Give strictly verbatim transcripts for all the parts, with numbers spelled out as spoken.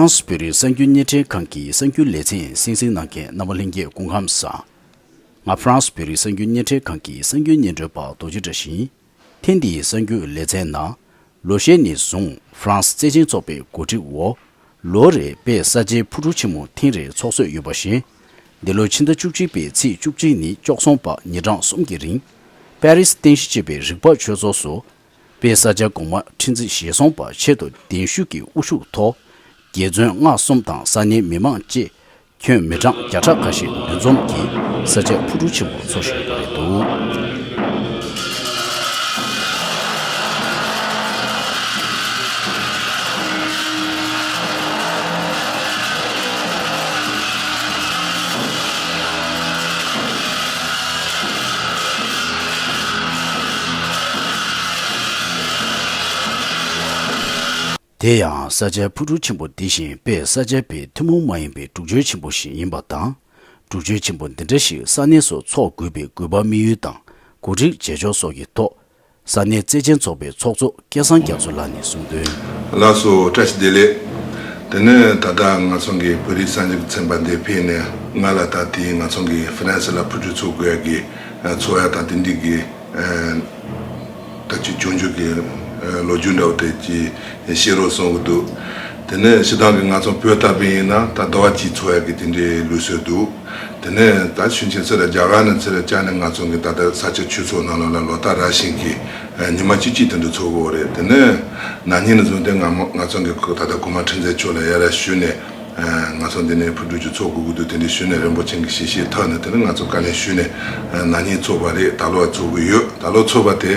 ཧྥ་རན་སི་བོད་རིགས་གསར་འགྱུར་བརྙན་འཕྲིན་ཁང་གི་གསར་འགྱུར་ལེ་ཚན་གསན་གཟིགས་གནང་མཁན་རྣམ་པ་ལྷན་རྒྱས་སྐུ་ཁམས་བཟང་། ང་ཧྥ་རན་སི་བོད་རིགས་གསར་འགྱུར་བརྙན་འཕྲིན་ཁང་གི་གསར་འགྱུར་སྙན་སྒྲོན་པ་རྡོ་རྗེ་བཀྲ་ཤིས་ཡིན། ཐེངས་འདིའི་གསར་འགྱུར་ལེ་ཚན་ནང་། ལོ་ཤས་ནས་བཟུང་ཧྥ་རན་སི་བཙན་བྱོལ་ཚོགས་པའི་གོ་སྒྲིག་འོག་ལོ་རེར་པེ་ས་ཆའི་ཕུ་དཀྲུག་ཆེན་མོ་ཐེངས་རེ་འཚོགས་སྲོལ་ཡོད་པ་བཞིན། འདི་ལོ་ཕྱི་ཟླ་བཅུ་གཅིག་པའི་ཚེས་བཅུ་གཅིག་ནས་བཅུ་གསུམ་བར་ཉིན་གྲངས་གསུམ་གྱི་རིང་། པེ་རི་སི་རྟེན་གཞི་བྱས་པའི་རིག་པ་ཆོས་ཚོགས་སུ། པེ་ས་ཆ་གོང་མ་ཁྲི་འཛིན་ཞེ་སོང་པ་ཆེད་དུ་གདན་ཞུས་ཀྱི་དབུ་བཞུགས་ཐོག་རྒྱལ་བཙུན་མངའ་གསུམ་དང་ས་གནས་མི་མང་བཅས་ཁྱོན་མི་གྲངས་བརྒྱ་ཕྲག་ཁ་ཤས་འདུ་འཛོམས་ཀྱིས་ས་ཆ་ཕུ་དཀྲུག་ཆེན་པོ་འཚོགས་བཞིན་ཡོད་པ་རེད་འདུག། དེ་ཡང་ས་ཆའི་ཕུ་དཀྲུག་ཆེན་པོ་འདི་བཞིན་པེ་ས་ཆ་པའི་ཐུན་མོང་མ་ཡིན་པའི་སྒྲུབ་མཆོད་ཆེན་པོ་ཞིག་ཡིན་པ་དང་། སྒྲུབ་མཆོད་ཆེན་པོ་འདི་འདྲ་ཞིག་ས་གནས་སུ་འཚོགས་དགོས་པའི་དགོས་པ་དམིགས་ཡུལ་དང་གོ་སྒྲིག་བྱེད་ཕྱོགས་སོགས་ཀྱི་ཐོག་ས་གནས་བཙན་བྱོལ་ཚོགས་པའི་ཚོགས་གཙོ་སྐལ་བཟང་རྒྱ་མཚོ་ལགས་ནས་གསུངས་དོན། ལགས་སོ། བཀྲ་ཤིས་བདེ་ལེགས། དེ་ནས་ད་ལྟ་ང་ཚོ་གི་བོད་རིགས་གསར་འགྱུར་ཚན་པ་འདིར་ཕེབས་ནས་སྔ་ལ་ད་དེའི་ང་ཚོ་གི་ཧྥ་རན་སི་ལ་ཕུ་དཀྲུག་འཚོགས་དགོས་ཡ་གི་ཚོགས་ཡ་དང་དེ་འདྲའི་གི་ད་ཅི་བྱུང་རྒྱུ་གི་ལོ་རྒྱུས་འདྲ་བོ་དེ་ཅི་བཤད་རོགས་གསུང་གི་འདུག། དེ་ནས་སྤྱིར་བཏང་གི་ང་ཚོ་བོད་ལྟ་བུ་ཡིན་ན་ད་ཟླ་བ་གཅིག་འཚོགས་ཡ་གི་དེ་འདྲའི་ལུགས་སྲོལ་འདུག། དེ་ནས་ད་ཆུང་ཆུང་ཚེ་ལ་རྒྱ་གར་ནས་ཚེ་ལ་བཅར་ནས་ང་ཚོ་གི་ད་ལྟ་ས་སྐྱ་ཆོས་ཚོགས་ནང་ལོགས་ལ་ལོ་ལྟར་ར་བཞིན་གྱི་ཉི་མ་གཅིག་གཅིག་དེ་འདྲ་འཚོགས་དགོས་རེད། དེ་ནས་ན་ནིང་ནས་བཟུང་སྟེ་ང་མོ་ང་ཚོ་གི་ད་ལྟ་གོང་མ་ཁྲི་འཛིན་མཆོག་ལ་ཡར་ཞུས་ནས། ང་ཚོ་འདི་ནས་ཕུ་དཀྲུག་ཅིག་འཚོགས་དགོས་ཀྱི་འདུག། དེ་འདྲ་ཞུས་ནས་རིན་པོ་ཆེ་གི་ཞལ་བཞེས་ཐོག་ནས་དེ་ནས་ང་ཚོ་བཀའ་ལན་ཞུས་ནས་ན་ནིང་འཚོགས་པ་རེད། ད་ལོ་འཚོགས་ཀྱི་ཡོད། ད་ལོ་འཚོགས་པ་དེ་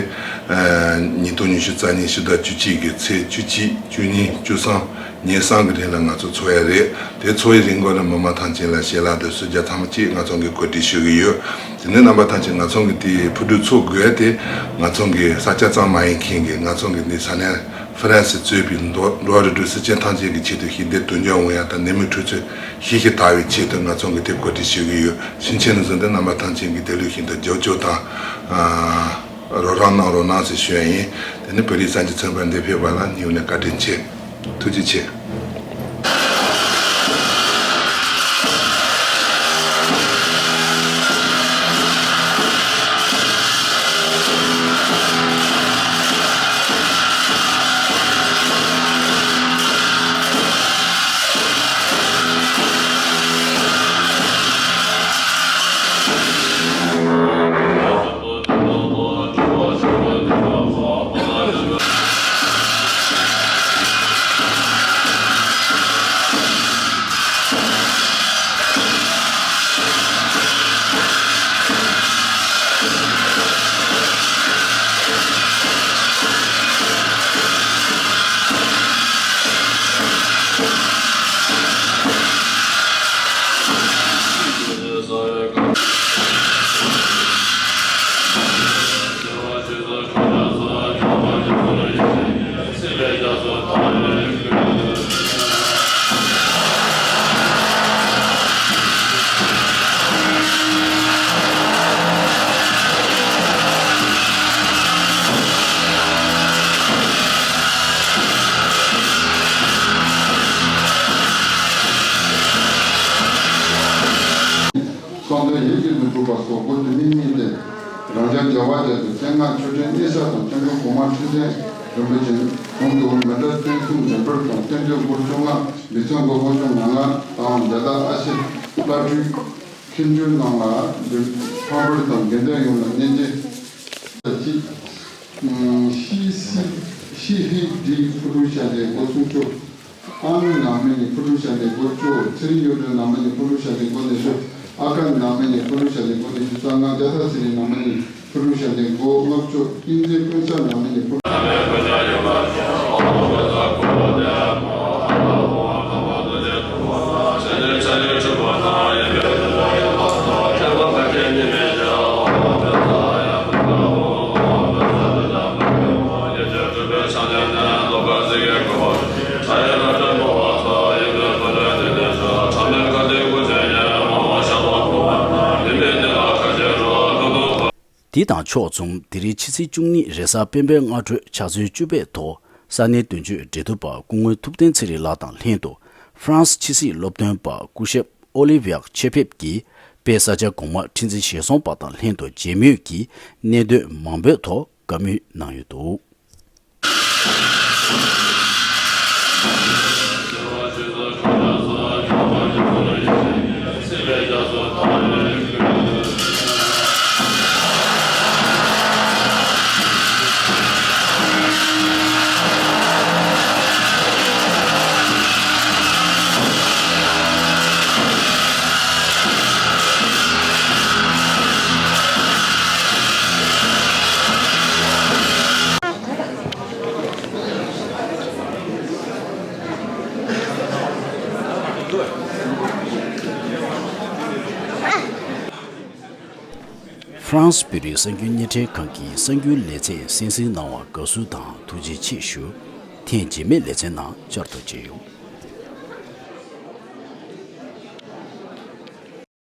ཉིས་སྟོང་ཉི་ཤུ་རྩ་གཉིས་ཕྱི་ཟླ་བཅུ་གཅིག་གི་ཚེས་བཅུ་གཅིག་བཅུ་གཉིས་བཅུ་གསུམ་ཉེར་གསུམ་གི་རིང་ལ་ང་ཚོ་འཚོགས་ཡ་རེད། དེ་འཚོགས་ཡའི་རིང་གོ་ལ་མི་མང་ཐམས་ཅད་ལ་ཞལ་ལག་དང་གསོལ་ཇ་ཚང་མ་གཅིག་ང་ཚོ་གི་གོ་སྒྲིག་ཞུ་གི་ཡོད། དེ་ནས་རྣམ་པ་ཐམས་ཅད་ང་ཚོ་གི་དེ་ཕུ་དཀྲུག་འཚོགས་དགོས་ཡ་དེ་ང་ཚོ་གི་ས་སྐྱ་ཙམ་མ་ཡིན་མཁན་གྱི་ང་ཚོ་གི་འདི་ས་གནས་ཧྥ་རན་སི་གཙོས་པའི་འགྲོ་འགྲོ་བ་རིགས་དྲུག་སེམས་ཅན་ཐམས་ཅད་ཀྱི་ཆེད་དུ་ཞི་བདེ་དོན་འཁྱོལ་ཡོང་ཡ་དང་ནད་མུག་འཁྲུག་རྩོད་ཞི་ཞིང་དར་བའི་ཆེད་དུ་ང་ཚོ་གི་དེ་གོ་སྒྲིག་ཞུ་གི་ཡོད། ཕྱིན་ཆད་ནས་བཟུང་སྟེ་རྣམ་པ་ཐམས་ཅད་ཀྱིས་དེ་ལུགས་བཞིན་དུ་རྒྱབ་སྐྱོར་དང་། རོགས་རམ་གནང་རོགས་གནང་ཟེར་ཞུ་ཡ་ཡིན། དེ་ནི་བོད་རིགས་གསར་འགྱུར་ཚན་པ་འདིར་ཕེབས་པ་ལ་སྙིང་ནས་བཀའ་དྲིན་ཆེ། ཐུགས་རྗེ་ཆེ། གསང་དོན་ཡིད་ཀྱིས་མི་འཁྲུགས་པ་སོགས་སྒོ་དེ་མིན་གཉིས་ཏེ། རང་འཇགས་རྒྱལ་བ་རྒྱལ་དུ་སྤྱན་སྔ་མཆོད་སྤྲིན་གནས་ས་དང་སྐྱབས་མགོན་གོང་མ་ཁྲི་བཙན་རིན་པོ་ཆེ་གོང་དུ་མི་འདྲ་བསྟན་སྲུང་འགྲན་བསྡུར་དང་རྟེན་འབྲེལ་སྒོར་བཅོ་ལྔ་འབིག་ཚང་སྒོར་སྒོར་བཅོ་ལྔ་ལྔ་དང་རྒྱལ་དར་ཨ་ཤེ་བླ་སྤྲུལ་མཁན་ཆུང་རྣམས་ལ་འབུལ། ཕམ་སྤུར་དང་དགེ་འདུན་ཡོངས་ལ་གནས་མཇལ། ཤི་སི་ཤི་ཧི་ཌི་ཕུ་རུ་ཤ་དེ་སྒོ་སྲུང་ཆོག། ཨ་ནུ་ནང་མི་ནི་ཕུ་རུ་ཤ་དེ་སྒོ་ཆོག། ཚེ་རིང་གཡུ་སྒྲོན་ནང་མི་ནི་ཕུ་རུ་ཤ་དེ་སྒོ་ནས་ཤོག། ཨ་ཀ་ནང་མི་ནི་ཕུ་རུ་ཤ་དེ་སྒོ་ནས་ཤོག། ཙ་ང་རྒྱ་ཐ་ཚེ་རིང་ནང་མི་ནི་ཕུ་རུ་ཤ་དེ་སྒོ་ལྔ་ཆོག། ཀིན་ཛེ་ཀུན་ས་ནང་མི་ནི་ཕུ་རུ། དེ་དང་ཕྱོགས་མཚུངས། དེ་རིང་ཕྱི་ཚེས་བཅུ་གཉིས་རེས་གཟའ་སྤེན་པའི་སྔ་དྲོའི་ཕྱག་ཚོད་བཅུ་པའི་ཐོག་ས་གནས་དོན་གཅོད་འབྲེལ་མཐུད་པ་སྐུ་ངོ་ཐུབ་བསྟན་ཚེ་རིང་ལགས་དང་ལྷན་དུ། ཧྥ་རན་སི་ཕྱི་སྲིད་སློབ་སྟོན་པ་སྐུ་ཞབས་ཨོ་ལི་ཝི་ཡག་ཆེ་ཕེབས་ཀྱིས་དཔལ་ས་སྐྱ་གོང་མ་ཁྲི་འཛིན་ཞེ་སོང་པ་དང་ལྷན་དུ་མཇལ་མོལ་གྱིས་གནད་དོན་མང་པོའི་ཐོག་བཀའ་མོལ་གནང་ཡོད་འདུག། ཧྥ་རན་སི་བོད་རིགས་གསར་འགྱུར་བརྙན་འཕྲིན་ཁང་གི་གསར་འགྱུར་ལེ་ཚན་གསན་གཟིགས་གནང་བར་དགའ་བསུ་དང་ཐུགས་རྗེ་ཆེ་ཞུ། ཐེངས་རྗེས་མའི་ལེ་ཚན་ནང་བསྐྱར་དུ་མཇལ་ཡོང་།